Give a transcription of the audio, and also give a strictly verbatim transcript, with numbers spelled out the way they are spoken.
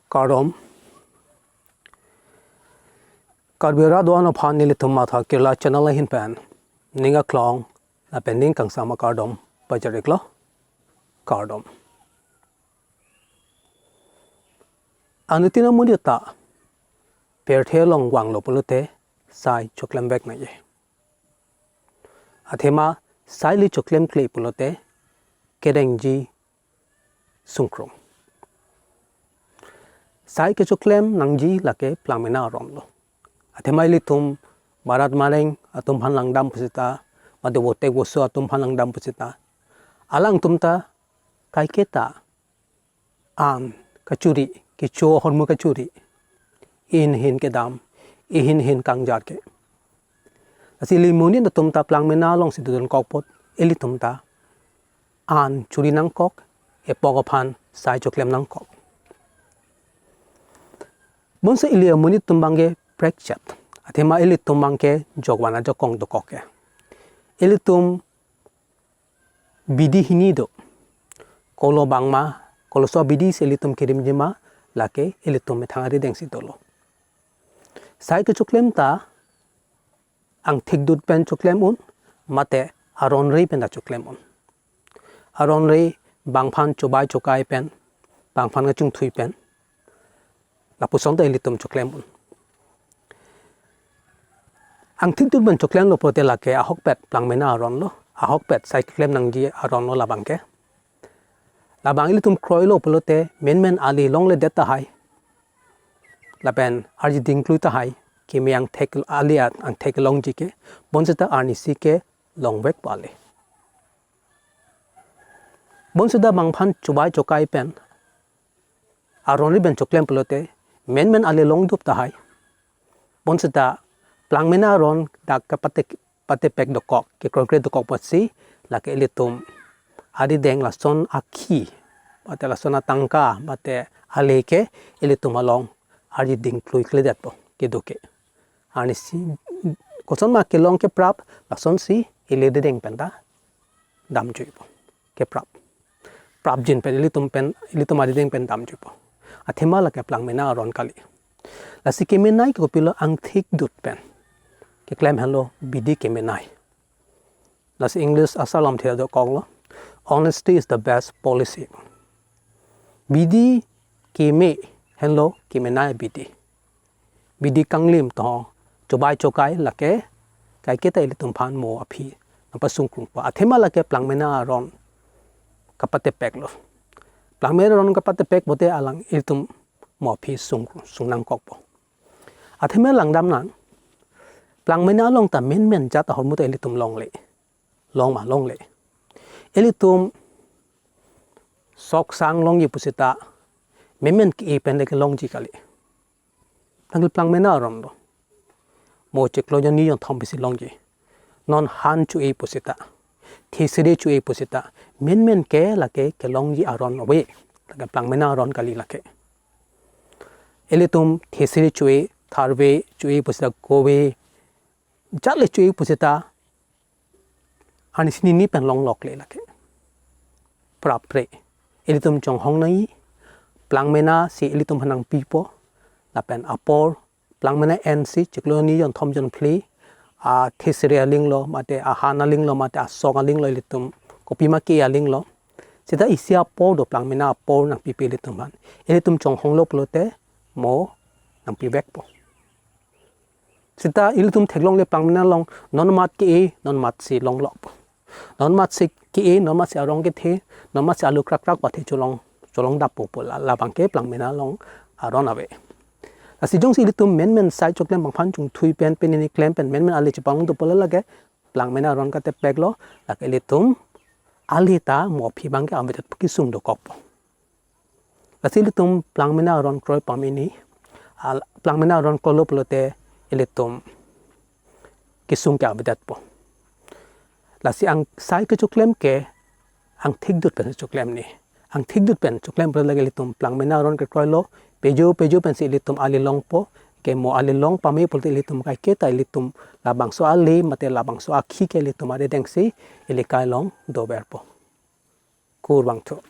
Kardom. Karbi Rat Do-an aphan nelitum Matha Kirla channel ahin pen ning aklong lapen ning kangsam akardom pajir-iklo. Kardom. Anuttin amonit ta pirthe along vanglo pulote sai choklem vek nangji. Athema sai le choklem kle pulote kerengji sungkrung. Sai kechoklem nangji lake Plangmena aron lo. Athema ilitum barat mareng atum aphan langdam pusita, mate votek voso atum aphan langdam pusita, alangtum ta kaiketa an kachuri, kecho ahormu kachuri, ihin hin kedam, ihin hin kangjar ke. Lasi ili monit atum ta Plangmena alongsi dodunkok apot ilitum ta an churi nangkok, epok aphan sai choklem nangkok. Bonsi ili amonit atum abangke prekchet, athema ilitum abangke jokvan ajakong dokok ke. Ilitum bidi hini do. Kolo abang ma, koloso abidi si ilitum kerimji ma, lake ilitum methang arideng si dolo. Sai kechoklem ta angthik dut pen choklem un, mate aron ri pen ta choklem un. Aron ri bangphan chobai chokai pen, bangphan kachingthui pen, lapuson ta ilitum choklem un. Angthik dut pen choklemlo pulote lake ahokpet Plangmena aron lo, ahokpet sai choklem nangji aron lo labangke. Labang ilitum kroilo pulote menmen ale longledet tahai, lapen arji dingklui tahai, keme angthek ale angthek longji ke, bonsita arnisi ke longvekpo ale. Bonsita bangphan chobai chokai pen, aron ri pen choklem pulote menmen ale longdup tahai. Bonsita Plangmena aron dak kepate, patepek dokok, kekroi kre dokok apotsi lake ilitum arideng lason akhi, mate lason atangka, mate ale ke ilitum along arji dingklui kledetpo kedo ke. Arnisi kosonma kelong keprap, lasonsi ili arideng pen ta damjuipo. Keprap. Prapjin pen ilitum pen, ilitum arideng pen damjuipo. Athema lake Plangmena aron kali. Lasi kemenei ke kopilo, angthik dut pen keklem henlo bidi kemenei. Lasi English asar lamthe dokoklo, "Honesty is the best policy." Bidi keme henlo kemenei bidi. Bidi kanglim to, chobai chokai lake kaiketa ilitum aphan mo aphi nangpasungkrungpo. Athema lake Plangmena aron kapatepeklo. Plangmena aron kapatepek pulote alang ilitum mo aphi sung, sung nangkokpo. Athema langdam nang, Plangmena along ta menmen jat ahormu ta ilitum longle. Long ma longle. Ilitum sok sang longji pusita menmen ke-e pen le kelongji kali. Tangte Plangmena aron lo. Mo chiklo jonni jonthom pisi longji. Non han cho-e pusita, thesere cho-e pusita, menmen ke lake kelongji aron ave. Lake Plangmena aron kali lake. Ilitum thesere cho-e, tharve cho-e pusita, kove, jat le cho-e pusita, arnisi nini pen longlokle lake. Prapre. Ilitum chonghong nangji, Plangmena si ilitum aphan nangpipo, lapen apor, Plangmena ensi chiklo jonni jonthom jonphli, a thesere aling lo, mate ahan aling lo, mate asok aling lo, ilitum kopima ke aling lo. Seta isi apor do, Plangmena apor nangpipe ilitum aphan. Ilitum chonghonglo pulote mo nangpivekpo. Seta ilitum theklongle Plangmena along non mat ke-e, non mat si longlokpo. Non mat si ke-e, non mat si arong kethe, non mat si alu krakrak pathe cholong, cholongdappo pu la, labangke Plangmena along aron ave. Lasi jongsi ilitum menmen sai choklem, bangphan chingthui pen, pen ini klem pen, menmen ale chepangdappo lake Plangmena aron katepeklo, lake ilitum ale ta mo aphi abangke avedet pu kesung dokokpo. Lasi ilitum Plangmena aron kroi pamini, al-, Plangmena aron kroilo pulote ilitum kesung ke avedetpo. Lasi ang sai kechoklem ke angthik dut pen choklem ni. Angthik dut pen choklem pulote lake ilitum Plangmena aron kekroilo, pejo pejo pensi ilitum ale longpo, ke mo ale long pame pulote ilitum kaiketa ilitum labangso ale mate labangso akhi ke ilitum arideng si ili kai along doverpo. Kurvangthu.